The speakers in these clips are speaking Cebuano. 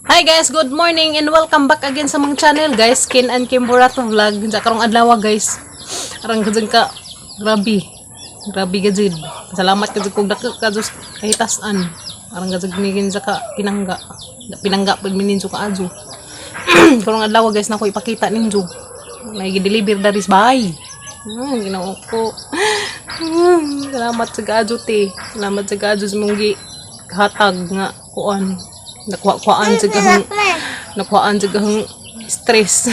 Hi guys, good morning and welcome back again sa among channel, guys, Ken and Kim Burato Vlog. Sa karong adlaw, guys. Arang gud ka grabe. Grabe ka jud. Salamat ka jud kog dako ka jud kahitasan. Arang gud nigin sa ka pinangga. Pinangga pag mininjo ka adyo. Karong adlaw, guys, na ko ipakita ninyo. May gi-deliver dari sa bahay. Ginoo ko. Salamat sa gadyo te. Salamat sa gadyo sa mong gi hatag nga kuan. Nakuhaan sa gahang stress.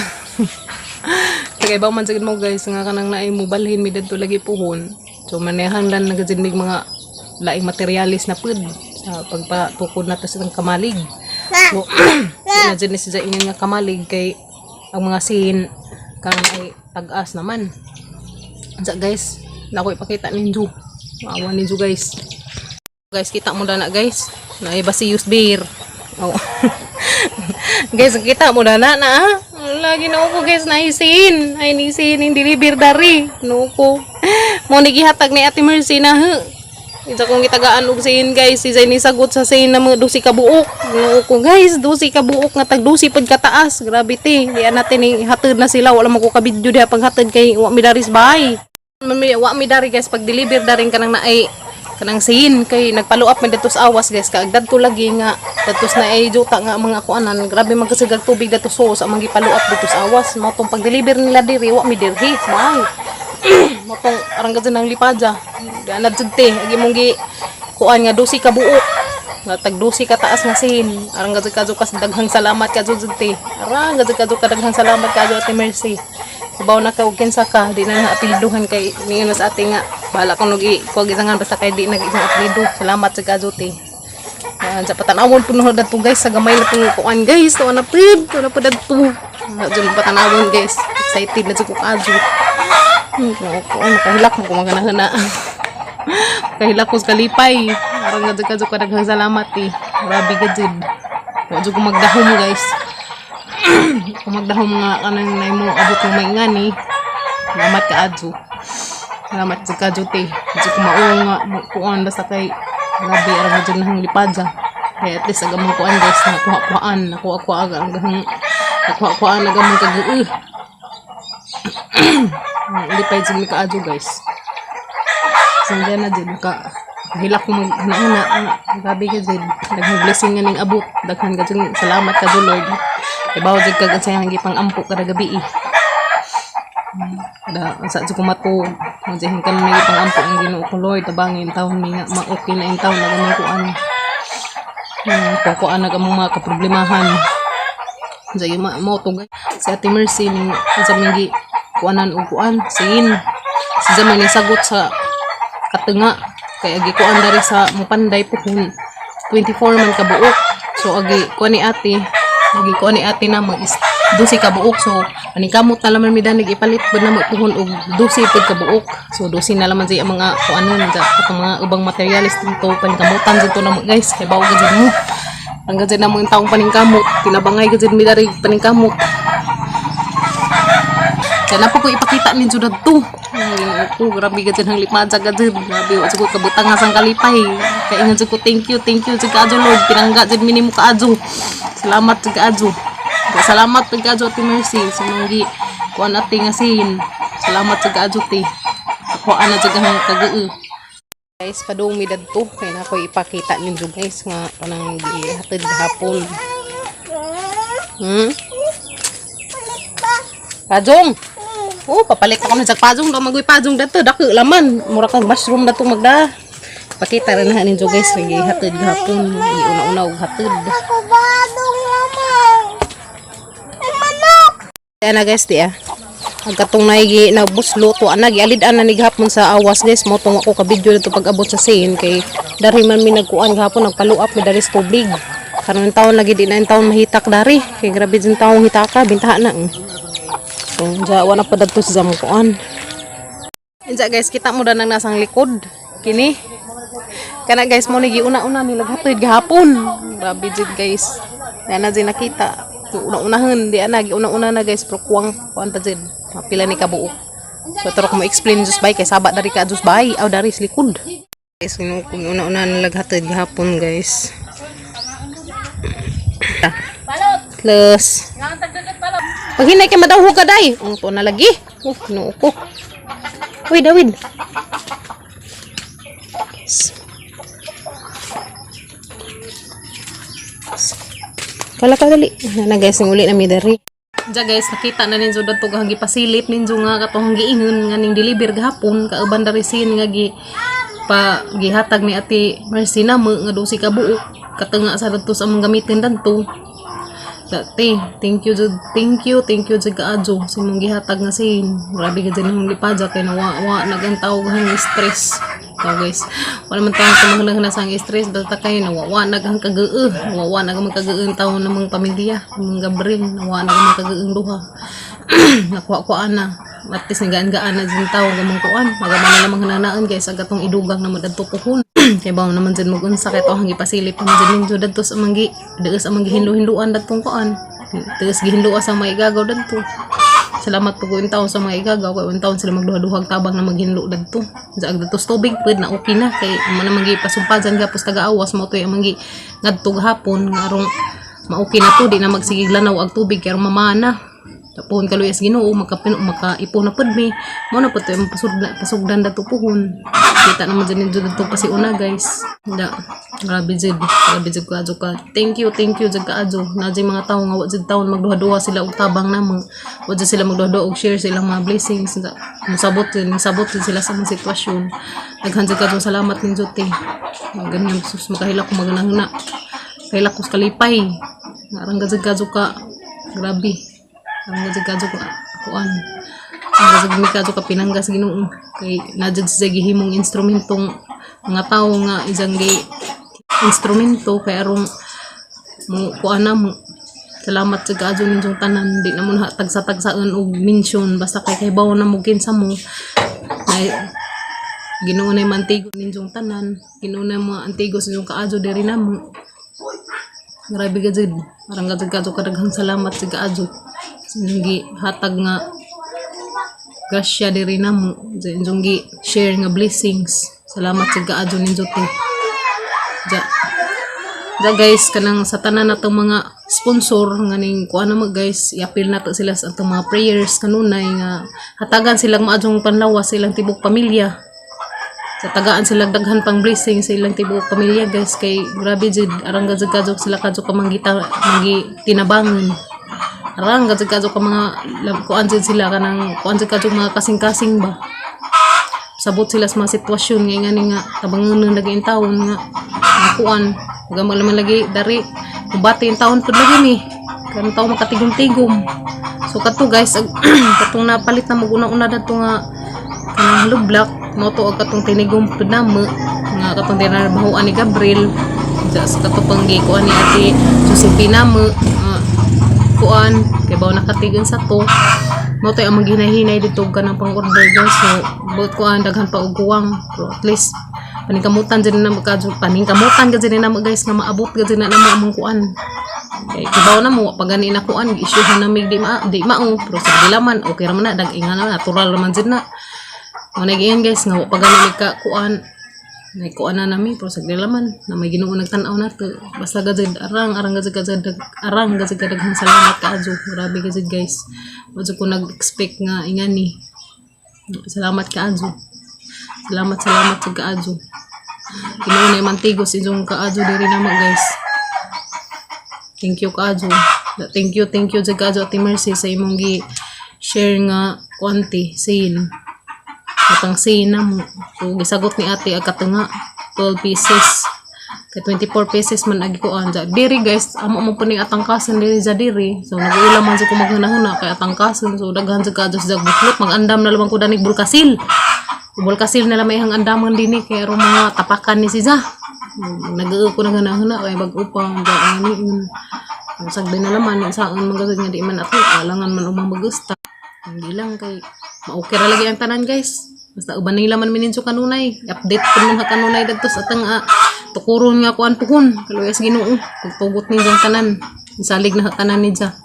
Kaya ba man sagid mo, guys, nga kanang naay mo balhin mi dadto lagi puhon. So manehan lang nagajid mig mga laing materialis na pud sa pagpatukod nato sa itang kamalig. So na jud ni siya ingon nga kamalig kay ang mga sin karon ay tag-as naman. Unsa guys, nako ipakita ninyo. Maawa ninyo, guys. Guys, kita mo na, guys. Na iba si beer. Oh. Guys, kita mo na na na. Ah. Lagi na ko, guys, naisin. Ay nisin yung deliver dari. No ko. Mo ni gihatag ni Ate Mercy na ha. Isa kong gitagaan og sin, guys, si Zay ni sagot sa sin na mga 12 ka buok. No ko, guys, 12 ka buok nga tag 12 pud kataas. Grabe te. Di natin ni hatid na sila, wala man ko ka video diha paghatid kay wa mi dari sa bahay. Mami, wa mi dari, guys, pag deliver daring kanang naay kanang sin kay nagpa-follow up man didto sa awas, guys, kaag dadto lagi nga dadto na ay juta nga mga kuanan, grabe magkasigag tubig dadto, so sa mga gi-follow up didto sa awas mo tong pag deliver nila diri wa mi dirhi sa bahay mo tong arang gud ng lipadya di na jud te agi mong gi kuan nga 12 ka buok nga tag 12 ka taas nga sin. Arang gud kadyo kas daghang salamat kadyo jud te. Arang gud kadyo ka daghang salamat kadyo, Ate Mercy. Kabaw na ka og kinsa ka, di na na apelyiduhan kay ningon sa ate nga bahala kung nag kuwag isangan basta kay di nag isang apelyido. Salamat sa kadyo te. Yan, sa patanawon po na dadto, guys, sa gamay na itong kuan, guys. Tuwa na pud, tuwa na pud dadto. Diyan patanawon, guys. Excited na jud ko kadyo. Kuan makahilak mo kung maganahan na. Kahilak ko sa kalipay. Arang nga jud kadyo ka daghang salamat eh. Grabe ka jud. Wa jud ko magdahom, guys. Kung magdahom nga kanang nay mo abot mo may ngani. Salamat ka adyo. Salamat sa kadyo te. Jud ko mao nga kuan basta kay grabe arang nga jud nahang lipadya. Kaya at least agamang kuan, guys, nakuha-kuhaan, nakuha-kuha ang gahang nakuha-kuhaan agamang kag. Lipay jud mi kaadyo, guys. Sangga na jud ka kahilak ko mag na grabe ka jud. Daghang blessing nga ning abot. Daghan ka jud salamat ka Lord. Ibaw jud kag sa iyang gipang ampo kada gabi eh. Kada sa jud ko matuog. Mo jud kan may gipang ampo ang Ginoo ko, Lord, tabangin taon mi nga ma-okay na in taon na gamang kuan. Kuan na gamang mga kaproblemahan. Sa yung mo to si Ate Mercy ning sa mingi kuanan og kuan sin. Si Zaman ni sagot sa katunga kay agi kuan dari sa Mupanday puhon 24 man ka buok. So agi kuan ni ate, agi kuan ni ate na mag is 12 ka buok, so paningkamot na laman mi danig ipalit pud namo puhon og 12 pud ka buok. So 12 na laman siya ang mga kuanon sa katong mga ubang materialis dito, paningkamutan dito namo, guys, kay bawo gid mo ang gid namo yung taong paningkamot, tinabangay gid mi dari paningkamot. Kaya na po ko ipakita ninyo dadto. Ay, ko, grabe ka dyan ang lipadya ka dyan. Grabe, wa ko kabutang nga sang kalipay. Kaya nga ko, thank you sa kaadyo, Lord. Pinangga dyan minimo kaadyo. Salamat sa kaadyo. Salamat sa kaadyo, Ate Mercy. Sa mga kuan ate nga sin. Salamat sa kaadyo, te. Kuan na dyan ang kag. Guys, padung mi dadto. Kaya na ko ipakita ninyo, guys, nga kanang gihatid hapon. Pajong. Oh, papalit ako ng pajong daw magoy pajong dato dako laman. Mura kang mushroom dato magda. Pakita ra na ninyo, guys, lagi hatid gahapon, una-una og hatid. Ako badong naman. Ay, manok! Ana, guys, di ah. Ang katong naigi na buslo to ana gialid-an na ni gahapon sa awas, guys, mo tong ako ka video dito pag abot sa scene kay dari man mi nagkuan gahapon, nagpa-follow up mi dari sa tubig. Karon taon lagi di na taon mahitak dari kay grabe din taong hitaka bintaha na. So, ja wala pa dadto sa kuan. Inja guys, kita mo danang nasang likod. Kini. Kana, guys, mo ni giuna-una nila hatid gahapon. Grabe jud, guys. Yan na jud nakita. Una-unahan di ana giuna-una na, guys, pero kuwang kuan ta jud. Pila ni kabuok. So taro ko mo explain just bay kay saba dari ka just bay aw dari sa likod. Guys, kung una-una nila hatid gahapon, guys. Plus. Paghinay kay madawhog ka day. Ang to na lagi. Oh, noo ko. Uy, Dawid. Kala ka dali. Na guys, uli na mi diri. Diya guys, nakita na ninyo dadto nga gipasilip ninyo nga katong giingon nga ning deliver gahapon kauban diri sin nga gi pa gihatag ni Ate Mercy namo nga 12 ka buok katunga sa dadto sa among gamitin dadto. Dati, thank you jud, thank you, thank you jud kaadyo sa imong gihatag nga sin. Grabe ka jud imong lipadya kay nawa wa nagantaw ang stress. So guys, wala man tawag sa mga sa ang stress basta kay nawawa naghang kagee, nawawa naghang kagee taon ng mga pamilya, mga Gabriel, nawa naghang kagee duha. Nakuha-kuha na. At least nagaan-gaan na din tao gamang kuan. Magama na lamang hananaan guys ag atong idugang na madadto puhon. Kay bawo naman dyan mag-unsa kay to ang gipasilip pa man dyan ninyo dadto sa manggi deus ang gihinlo-hinluan dadtong kuan. Deus gihinloa sa mga igagaw dadto. Salamat po ko taon sa mga igagaw kay taon sila magduha-duhag tabang na maghinlo dadto. Sa ag dadto sa tubig pud na okay na kay mo na manggi pasumpajan gapos taga-awas mo toy ang manggi ngadto gahapon nga arong maokay na to di na magsigig lanaw ag tubig kay arong mamana. Tapuhon kaluyas Ginoo makapin makaipon na pud mi. Mo na pud to imong pasugdan pasugdan dato puhon. Kita naman dyan ninyo dito pa si una guys. Da, grabe jud, grabe jud kaadyo ka. Thank you jud kaadyo. Na jud mga tawo nga wa jud taon magduha-duha sila og tabang namo. Wa jud sila magduha-duha og share sa ilang mga blessings. Da, musabot jud sila sa mga sitwasyon. Daghan jud kaadyo salamat ninyo te. Ganyan sus makahila ko maganahuna. Kahila ko sa kalipay. Arang gajud kadyo ka. Grabe. Arang gajud kadyo ka kuan. Ang gajud mi kadyo ka pinanggas Ginoo. Kay na jud siya gihimong instrumentong mga tawo nga isang gi instrumento kay arong mo kuan na mo. Salamat sa kaadyo ninyong tanan. Di na mo na tagsa-tagsaan og mention basta kay kay na mo kinsa mo. Na Ginoo na mantigo ninyong tanan. Ginoo na mga antigo sa inyong kaadyo diri namo. Grabe ka jud. Parang gajud kadyo kadaghang salamat sa kaadyo. Sa inyong gihatag nga grasya diri namo. Sa inyong gi share nga blessings. Salamat sa kaadyo ninyo te. Ja. Ja guys, kanang sa tanan natong mga sponsor nga ning kuan na mo guys, i-appeal nato sila sa atong mga prayers kanunay nga hatagan silang maadyong panlawas sa ilang tibok pamilya. Sa tagaan sila daghan pang blessing sa ilang tibuok pamilya guys kay grabe jud arang gajud kadyo sila kadyo ka manggita manggi tinabangon. Arang gajud kadyo ka mga kuan jud sila kanang kuan jud kadyo mga kasing-kasing ba. Sabot sila sa mga sitwasyon nga ngani nga tabangon lagi in taon nga nga kuan Ug man lagi dari kumbate in taon pud lagi mi karon tawo makatigom-tigom. So kadto guys, katong napalit na mag-una-una dadto nga kanang hollow block mo to og katong tinigom pud namo nga katong tinarbahoan ni Gabriel sa katong panggi kuan ni Ate Josefina mo kuan kay bawo nakatigan sa to mo to ang maghinay-hinay dito kanang pang-order guys. So buot kuan daghan pa og kuwang pero at least paningkamutan dyan na magka paningkamutan ka dyan na mo guys nga maabot ka dyan na namo among kuan kay kibaw na mo pag gani na kuan gi-issuehan na mig di mao pero sa dilaman okay ra man na dag-inga na natural ra man jud na mo na giyan guys nga wa pa gani mig ka kuan nay kuan na nami pero sa dilaman na may Ginoo nagtan-aw nato. Basta gajud arang arang gajud gajud arang gajud kadaghang salamat kaadyo. Grabe gajud guys, wa jud ko nag-expect nga ingani. Salamat kaadyo, salamat, salamat sa kaadyo. Ginoo na mantigos inyong kaadyo diri namo guys. Thank you kaadyo. Thank you, thank you jud kaadyo, Ate Mercy, sa imong gi share nga kuanti sin Matang sin na mo. So gisagot ni ate ag katunga 12 pieces kay 24 pieces man agi kuan ja diri guys. Amo mo po ning atangkasan diri sa diri. So nag-ulam man sa ko maghunahuna kay atangkasan. So daghan sa kaadyo sa buklot. Mag-andam na lamang ko danig bulkasil. Bulkasil na lamay ang andaman dinhi kay aron mga tapakan ni siya. Nag ko na kay bag-o pa ja ani. Sagdi na laman sa ang mga nga di man ato alangan man umang magusta. Hindi lang kay maokay ra lagi ang tanan guys. Basta uban nila man mininso kanunay. Update po man ha kanunay dadto sa atang tukuron nga kuan puhon. Kaluyas Ginoo. Pagtugot ninyo ang tanan. Salig na tanan ni Ja.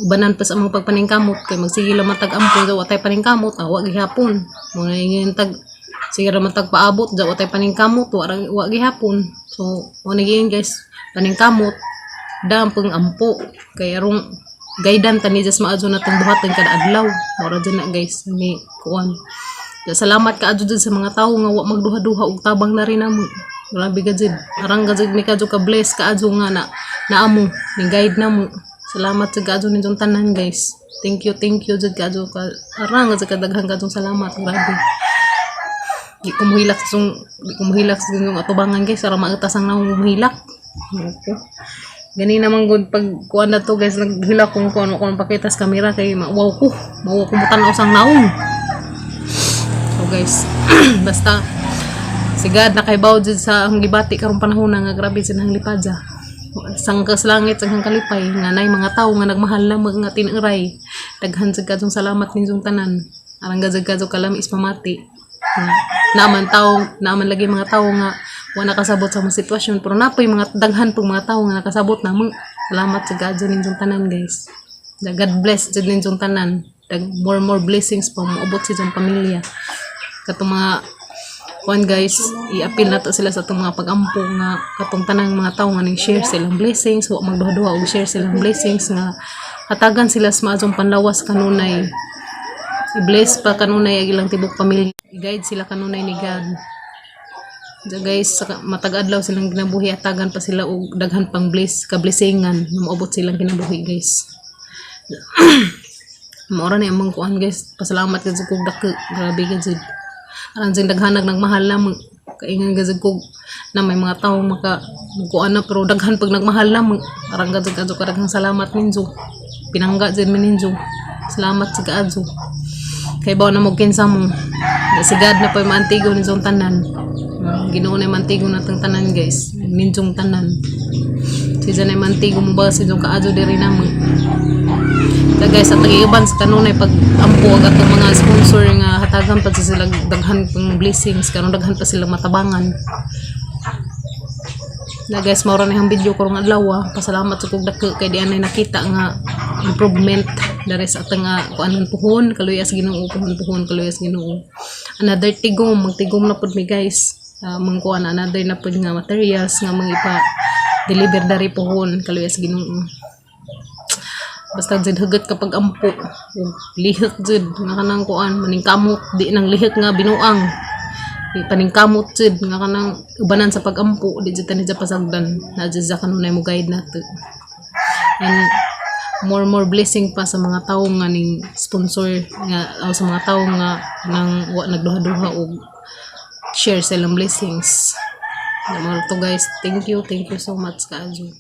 Ubanan pa sa mga pagpaningkamot kay magsige lang man tag ampo daw atay paningkamot wa gihapon. Mo na ingin tag sige ra man tag paabot daw atay paningkamot wa gihapon. So mo na giin guys paningkamot. Dampeng ampo kay arong guidance ta ni Diyos maadyo na tong buhaton kada adlaw. Mora dyan na, guys, ni kuan. Salamat ka adyo dyan sa mga tawo nga wa magduha-duha og tabang na rin namo. Grabe ka jud. Arang ka jud ni kadyo ka bless ka adyo nga na naamo ni guide namo. Salamat sa kaadyo ninyong tanan, guys. Thank you jud kaadyo ka arang ka kadaghan kaadyo salamat, grabe. Di ko muhilak sa inyong atubangan, guys, para maatas ang naong muhilak. Okay. Gani naman gud pag kuan na to, guys, naghilak kung kuan ko pakita sa kamera kay mauwaw ko. Mauwaw ko mutan-aw sang naong. So guys, basta si God nakaibaw jud sa ang gibati karong panahon nga grabe jud ang lipadya. Sangka sa langit sang kalipay nga nay mga tawo nga nagmahal na mga tinuray. Daghan jud kadtong salamat ninyong tanan. Arang gajud kadto kalami is pamati. Nga naaman tawo, naaman lagi mga tawo nga wa nakasabot sa mga sitwasyon, pero napoy mga daghan pug mga tawo nga nakasabot na mo. Salamat sa God ninyong tanan, guys. God bless jud ninyong tanan. More more blessings pa moabot sa inyong pamilya. Katong mga kuan, guys, i-appeal nato sila sa atong mga pag-ampo nga katong tanang mga tawo nga ning share silang blessings, wa magduha-duha og share silang blessings, nga hatagan sila sa maadtong panlawas kanunay, i-bless pa kanunay ang ilang tibok pamilya, i-guide sila kanunay ni God. Diya, guys, sa matag adlaw silang ginabuhi, hatagan pa sila og daghan pang bless kablessingan nga moabot silang kinabuhi, guys. Maura na among kuan, guys. Pasalamat ka jud kog dako. Grabe ka jud. Aron sing daghanag nagmahal na mo. Kaingan ka jud kog na may mga tawo maka kuan na, pero daghan pag nagmahal na mo. Arang ka jud kadto kadaghang salamat ninyo. Pinangga jud mi ninyo. Salamat sa kaadyo. Kay baw na mo kinsa mo. Si God na pa maantigo ninyong tanan. Ginoo na maantigo na tang tanan, guys. Ninyong tanan. Si na mantigo mo ba sa inyong kaadyo diri na mo. So guys, sa tagiuban sa kanunay pag ampo ag atong mga sponsor nga hatagan pa sila daghan pang blessings karon, daghan pa sila matabangan. Na guys, mao ra na ang video karong adlaw. Pasalamat sa kog dako kay di anay nakita nga improvement diri sa atong nga kuanon puhon, kaluya sa Ginoo, puhon puhon, kaluya sa Ginoo. Another tigom, magtigom na pud mi, guys. Mangkuan another na pud nga materials nga mga ipa deliver dari puhon, kaluya sa Ginoo. Basta jud hugot kapag ampo ug lihok jud nga kanang kuan, maningkamot, di nang lihok nga binuang. Di paningkamot jud nga kanang ubanan sa pagampo, di jud tani pasagdan na jud sa kanunay mo guide nato. And more more blessing pa sa mga tawo nga ning sponsor nga o sa mga tawo nga nang wa nagduha-duha og share sa ilang blessings. Na to, guys, thank you, thank you so much kaadyo.